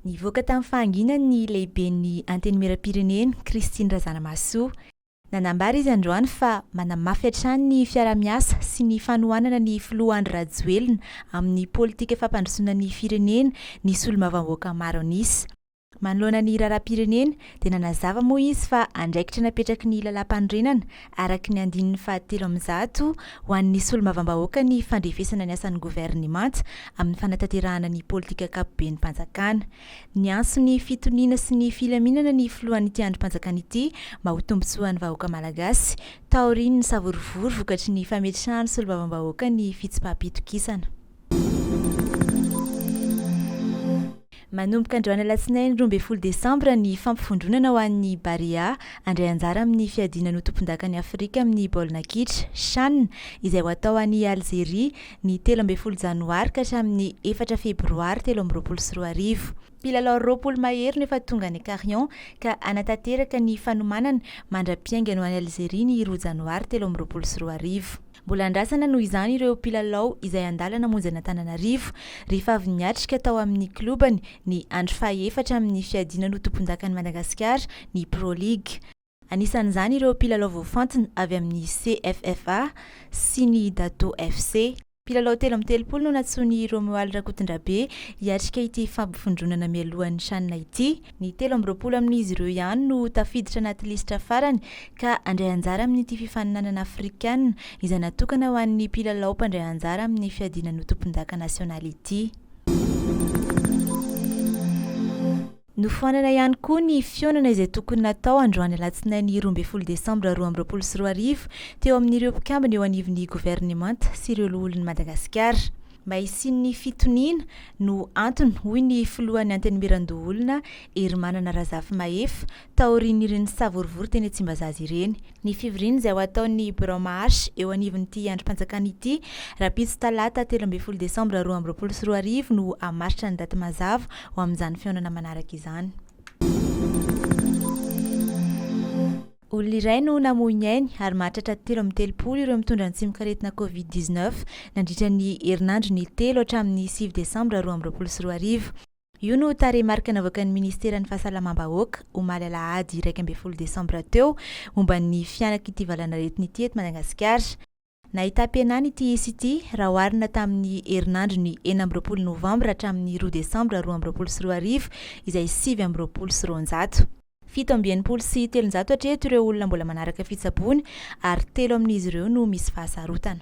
Nivoaka tamin'ny fahanginany ny lehiben'ny Antenimierampirenena, Christine Razanamahasoa. Nanambara izy androany fa manamafy hatrany ny fiaraha-miasa sy ny fanohanana ny filoha Andry Rajoelina amin'ny politika fampandrosoana ny firenena ny solombavambahoaka maro an'isa. Manoloana ny raharaham-pirenena dia nanazava moa izy fa andraikitra napetraky ny lalàmpanorenana araka ny andininy fahatelo 100 ho an'ny solombavambahoaka ny fandrefesana ny asan'ny governemanta amin'ny fanatanterahana ny politika ankapobenim-panjakana. Niantso ny fitoniana sy ny filaminana ny filohan'ity andrim-panjakana ity mba ho tombontsoan'ny vahoaka malagasy taorian'ny savorovoro vokatry ny fametrahan'ny solombavambahoaka ny fitsipaham-pitokisana. Manomboka androany alatsinainy 12 desambra ny fampivondronana ho an'ny Barea handray anjara amin'ny fiadiana ny ho tompondakan'i Afrika amin'ny baolina kitra, Chan, izay ho atao any Alzeria ny 13 janoary ka hatramin'ny 4 febroary 2023. Mpilalao 20 mahery no efa tonga any Carion ka hanatanteraka ny fanomanana mandra-piaingany ho any Alzeria ny 2 janoary 2023. Mbola andrasana noho izany ireo mpilalao izay an-dalana hamonjy an'Antananarivo rehefa avy niatrika tao amin'ny klobany ny andro fahaefatra amin'ny fiadiana ny ho tompondakan'i Madagasikara ny Pro League. Anisan'izany ireo mpilalao voafantina avy amin'ny CFFA sy ny Dato FC. Mpilalao 33 no nantsoin'i Romuald Rakotondrabe hiatrika ity fampivondronana mialohan'ny Chan ity. Ny 23 amin'izy ireo ihany no tafiditra anaty lisitra farany ka handray anjara amin'ity fifaninanana afrikanina izay natokana ho an'ny mpilalao mpandray anjara amin'ny fiadiana ny ho tompondaka nasionaly ity. Nofoanana ihany koa ny fihaonana izay tokony natao androany alatsinainy 12 desambra 2022 teo amin'ireo mpikambana eo anivon'ny governemanta sy ireo loholon'i Madagasikara. Mba hisian'ny fitoniana no antony, hoy ny filohan'ny Antenimierandoholona, Herimanana Razafimahefa, taorian'ireny savorovoro teny Tsimbazaza ireny. Ny fivoriana izay ho ataon'ny birao maharitra eo anivon'ity andrim-panjakana ity, rahampitso talata 13 desambra 2022 no hamaritra ny daty mazava ho amin'izany fihaonana manaraka izany. Olona iray no namoy ny ainy ary mahatratra 33 ireo mitondra ny tsimokaretina Covid 19 nandritra ny herinandro ny telo hatramin'ny sivy desambra 2022. Io no tarehimarika navoakan'ny minisiteran'ny Fahasalamam-bahoaka omaly alahady 11 desambra teo momba ny fihanak'ity valanaretina ity eto Madagasikara. Nahitam-pihenana ity isa ity raha oharina tamin'ny herinandro ny 26 novambra hatramin'ny roa desambra 2022 izay 229. 367 hatreto ireo olona mbola manaraka fitsaboana ary telo amin'izy ireo no misy fahasarotana.